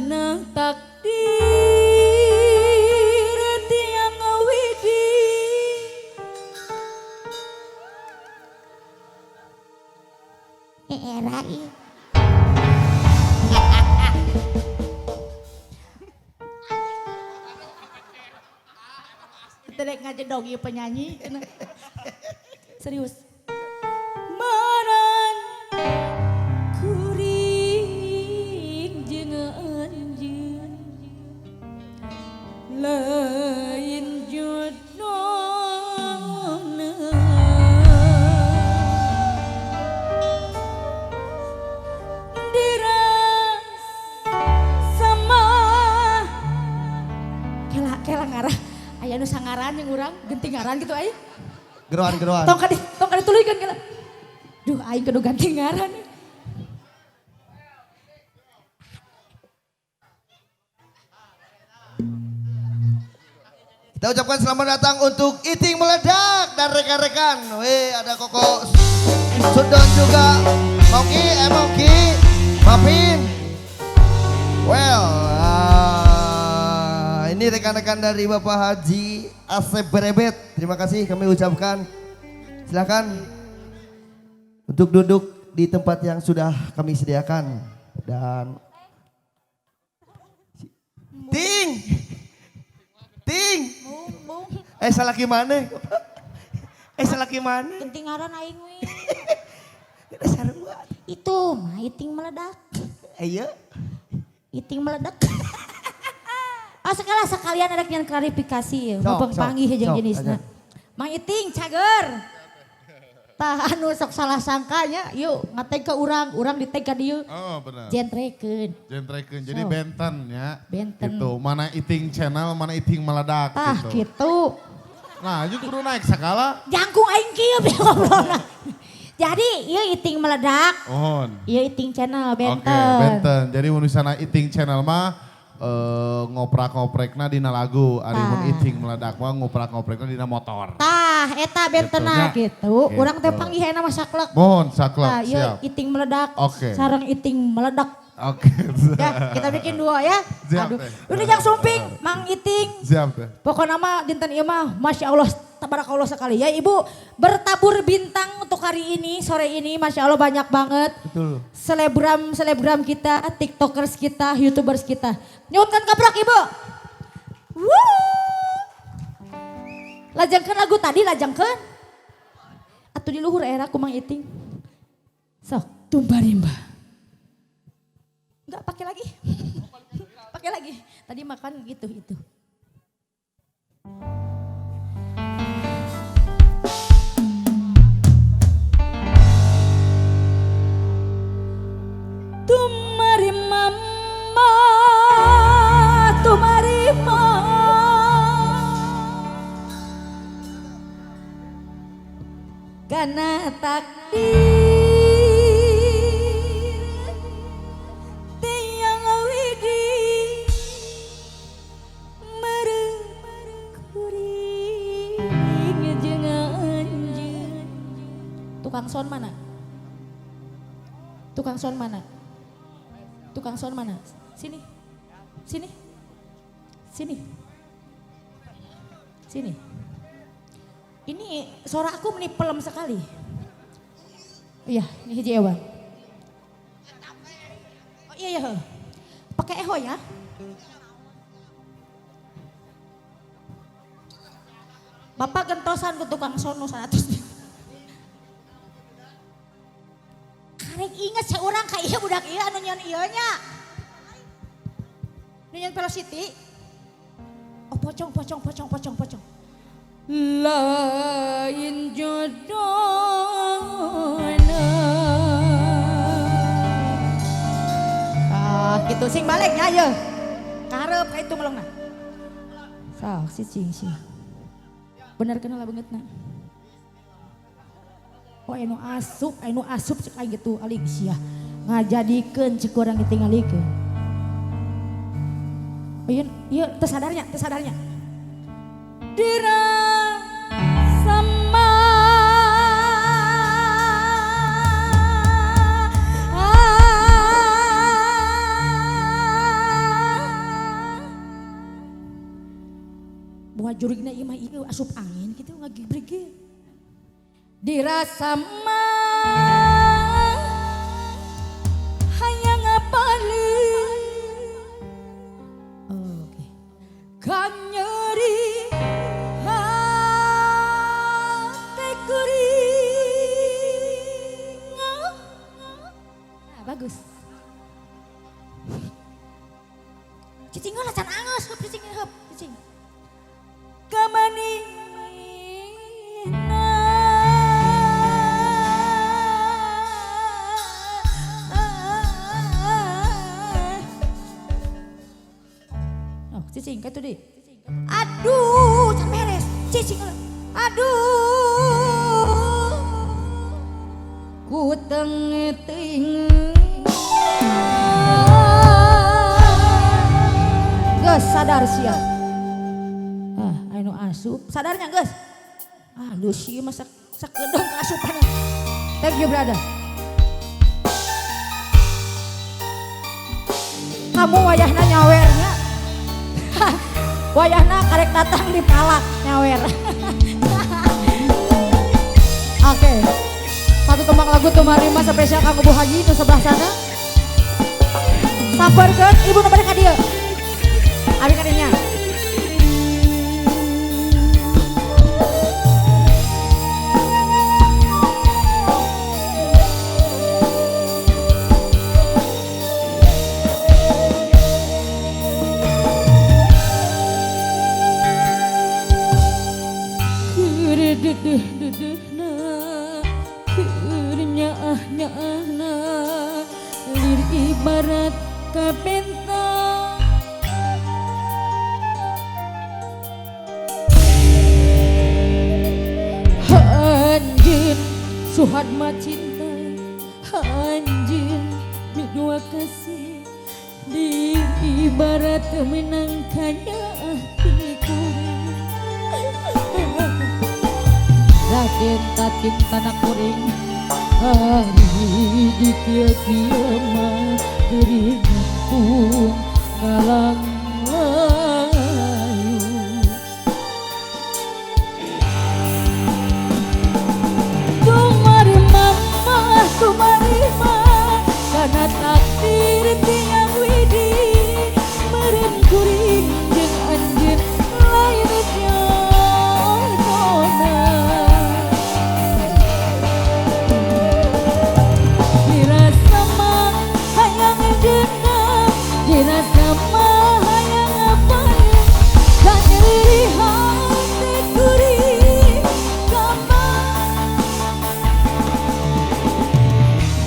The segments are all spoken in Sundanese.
Kana takdir tiang widi Era ieu. Terek ngajedog ieu penyanyi. Serius. Maran kuring jeung anjeun lain jodohna diras sama kela kela ngarah aya nu sangaran jeung urang genting ngaran gitu aya. Geroan geroan. Tong kadi tong kadi tuluykeun kela. Duh aing kudu ganti ngaran. Kita ucapkan selamat datang untuk Iting Meledak dan rekan-rekan. Weh, ada Koko Sundon juga. Moki, Moki, Mapin. Well, ini rekan-rekan dari Bapak Haji Asep Berebet. Terima kasih kami ucapkan. Silakan untuk duduk di tempat yang sudah kami sediakan. Dan Ting, Ting. Salah gimana? Salah gimana? Genting ngaran aing we. Sarua. Itu mah Iting Meledak. Iya. Iting Meledak. Oh sekali sekalian ada yang klarifikasi ya. Mumpung panggih jeung jenisna. Mang Iting cager. Tah anu sok salah sangkanya yuk ngateg ke urang, urang diteg ka dieu. Oh benar. Jentrekeun. Jentrekeun. Jadi So. Benten ya. Benten. Gitu. Mana Iting channel, mana Iting Meledak Tah gitu. gitu. Nah, aja kudu naik sakala. Jangkung aing kieu be ngobrolna. Jadi ieu Iting Meledak. Mohon. Ieu Iting channel benten. Oke, benten. Jadi mun misalna Iting channel mah ngoprak-ngoprekna dina lagu, ari mun Iting Meledak mah ngoprak-ngoprekna dina motor. Tah, eta bentena gitu. Gitu. Urang teh panggihna mah saklek. Mohon saklek, Tah, ieu siap. Iting Meledak. Oke. Sareng Iting Meledak. Oke. Ya, kita bikin dua ya. Siap, Aduh. teh. Udah jangan sumping, Mang Iting. Siap teh. Pokoknya mah dinten ieu mah Masya Allah, tabarakallah sekali ya Ibu. Bertabur bintang untuk hari ini, sore ini Masya Allah banyak banget. Betul. Selebgram-selebgram kita, tiktokers kita, youtubers kita. Nyuhunkan kaprok Ibu. Wuh. Lajangkeun lagu tadi, lajangkeun. Atuh di luhur era ku Mang Iting. Sok, tumbarimba. Enggak pakai lagi. Pakai lagi. Tadi makan gitu itu. Tumarimama, tumarima. Karena takdir tiang widi merekuring jeung anjeun. Tukang son mana? Tukang son mana? Tukang son mana? Sini. Sini. Sini. Sini. Ini suara aku meni pelem sekali. Iya, ini hiji ewa. Oh iya iya. Pakai eho ya. Bapak gentosan ke tukang sono 100. Karek inget seorang ka ieu budak ieu anu nyeun ieu nya. Nu nyeun Velocity. Oh pocong pocong pocong pocong pocong. Lain jodohna. Ah gitu sing baliknya ye. Karep ka itu melongna. Sok si cing sih. Bener kenal banget na. Oh anu asup cek aing gitu alik sia. Ngajadikeun cek urang ditinggalikeun. Oh iya, iya teu sadarnya, teu sadarnya. Dira sama Ngajurigna ieu mah ieu asup angin kitu ngagibrig. Dirasa mah hayang ngapaleun. Oke. Kanyeri hate kuring. Nah, bagus. Cicing heula can angeus, heup cicing heup, cicing. Kamanina Oh, cicing katu deui. Aduh, can beres. Cicing heula. Aduh. Ku teuing. Geus sadar sia. Ah, anu asup. Sadarnya geus. Ah, lu sih masa sakedong asupan. Thank you brother. Kamu wayahna nyawernya. Wayahna karek datang di palak nyawer. Oke. Satu tembang lagu Tumarima spesial kanggo Bu Haji nu sebelah sana. Sampeurkeun ibu nu bade ka dieu. Abi kadinya. Keur dedeh-dedehna, keur nyaah-nyaahna, lir ibarat kabentang. Anjeun suhadma cinta, anjeun midua kasih, di ibarat menang kanya ti kuring. Raden tak cinta na kuring, hari di kieu-kieu mah geuring pun ngalang layu. Tumarima mah, tumarima, karena takdir tiang widi, meureun kuring jeung anjeun lain jodona. Dirasa mah hayang dendam, dirasa mah hayang apaleun, kanyeri hate kuring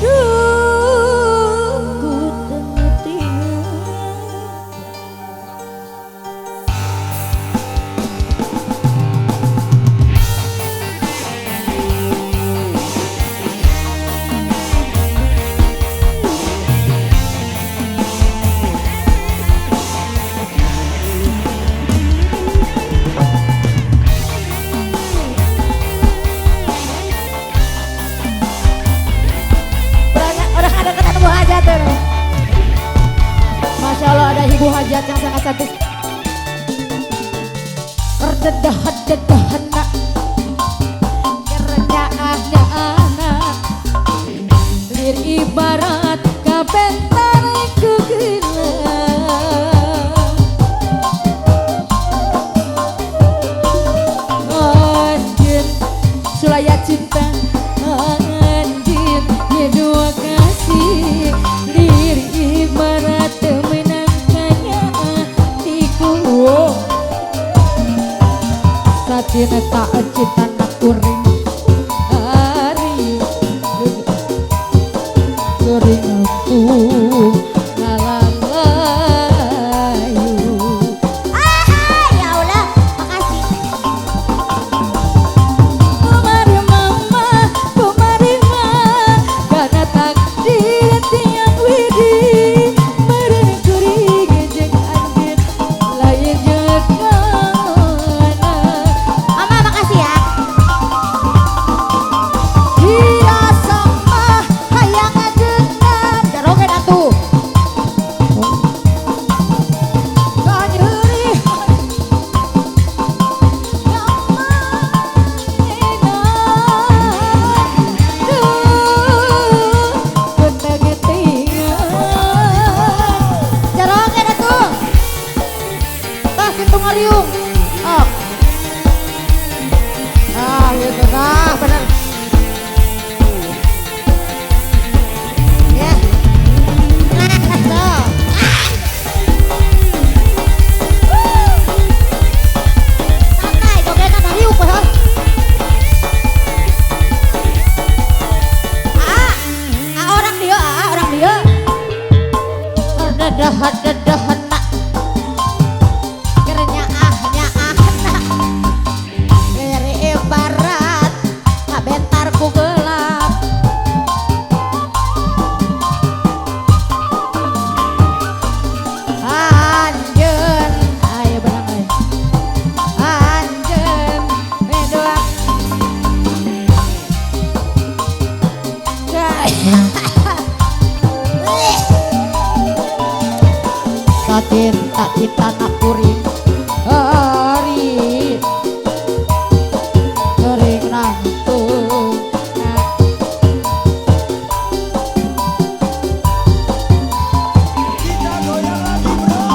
Duh, ku teu Orang ada ketemu hajat tuh. Masya Allah ada ibu hajat yang sangat cantik. Kerdedahan-dedahana, kerjaannya anak, lir ibarat kabentar kegela. Anjeun sulaya cinta, anjeun dua kasih, lir ibarat menang kanya hatiku. Satina tak cinta nak kuring, hari kuring aku ngalang layu. Ah, ya Allah, makasih. Tumarima Cintana kuring hari kering nangtung. Kita goyang lagi bro.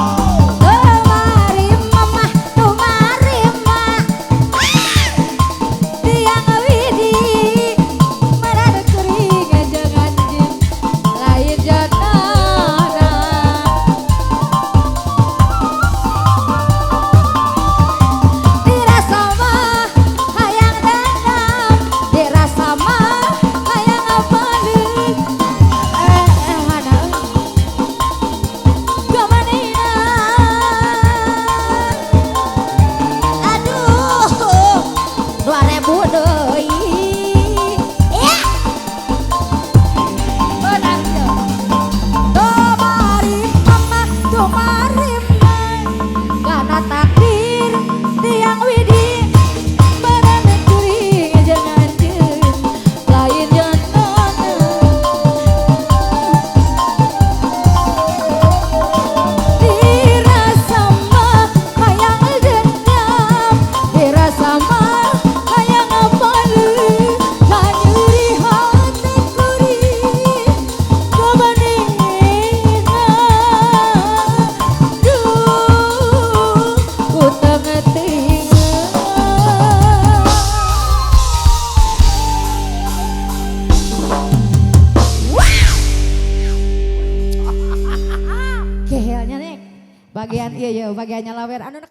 Tumari mama, tumari ma, tiang widi, marada kuring jangan anjing, lain janana. Dirasa mah hayang dendam, dirasa mah hayang balik. Mana? Gamanina. Aduh, 2000 deui. Ya. Menang ya. Tumari mama, tumari ma. Karena takdir tiang widi badan kuring jeung anjeun lain janana. Dirasa mah hayang dendam, dirasa mah hayang balik, kanyeri hati kuring kabanina. Duh, ku teu ngerti. Kehelnya nih bagian iya iya bagiannya lawer anu.